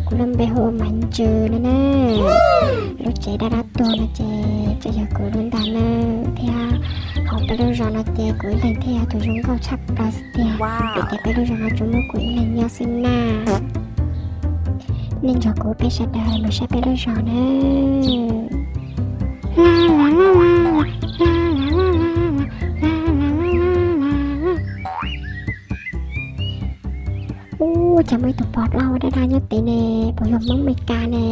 Kuv lub npe hu ua Maiv Ntsws no na. Lub tsev dab dab tuag no ces tseem yog kuv lub ntag na. Thiab hauv peb lub zos no ces kuv ib leeg thiaj yog tus zoo nkauj tshaj plaws xwb tiag, vim tias peb lub zos no tsuas muaj kuv ib leeg nyob xwb na. Nej nrog kuv peb sawv daws mus saib peb lub zos na. Ub, cas muaj ib tug pog plaub dab dab nyob tid ne, puas yog Hmoob Meskas ne?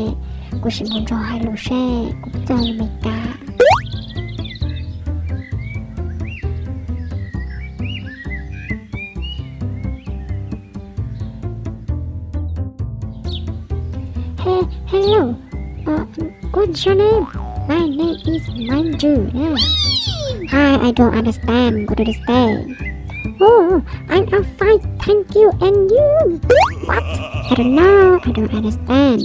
Kuv sim mus nrog hais lus seb kuv txawj lus Meskas. Hey, hello. Uh, what's your name? My name is Manju. Yeah. Hi, I don't understand what you say. Oh, I'm, I'm fine, thank you. And you? What? I don't know. I don't understand.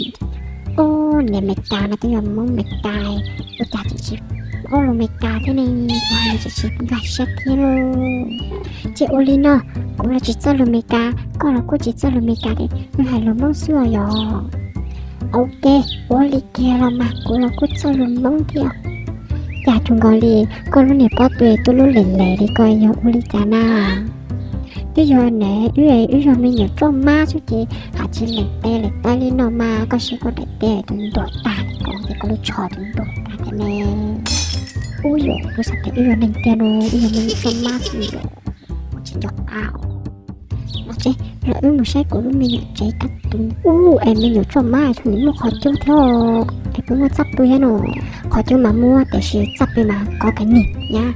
Ub, niam Meskas no twb yog Hmoob Meskas, ua cas tseem tsis paub lus Meskas thiab ne, ua cas tseem tsis nkag siab thiab lauj. Ces ua li no, kuv los tsis txawj lus Meskas, koj los kuj tsis txawj lus Meskas, wb hais lus Hmoob xwb os yog. Ok, ua li kiag los mas kuv los kuj txawj lus Hmoob thiab. Cas cuag nkaus li koj lub niag pob tw tuaj lub lem lem li ko yog ua li cas na? Twb yog ne, wb, wb yog me nyuam roj mab xwb ces hais tsis lem tes lem taw li no mas koj saib koj daim teb tus ntuag tag li ko ces koj lub tsho tus ntuag tag thiab ne. Ub yom, kuv xav tias wb yog neeg tiag no, wb yog me nyuam roj mab xwb yom, kuv tsis nco qab. Los tsev, los wb mus saib kuv lub me nyuam tsev kab tus. Ub, es me nyuam roj mab thaum nws muaj qhov cub thiab, es puas muaj txaj pw thiab no? Qhov cub mas muaj tiam sis txaj pw mas kov kawg ni nyab.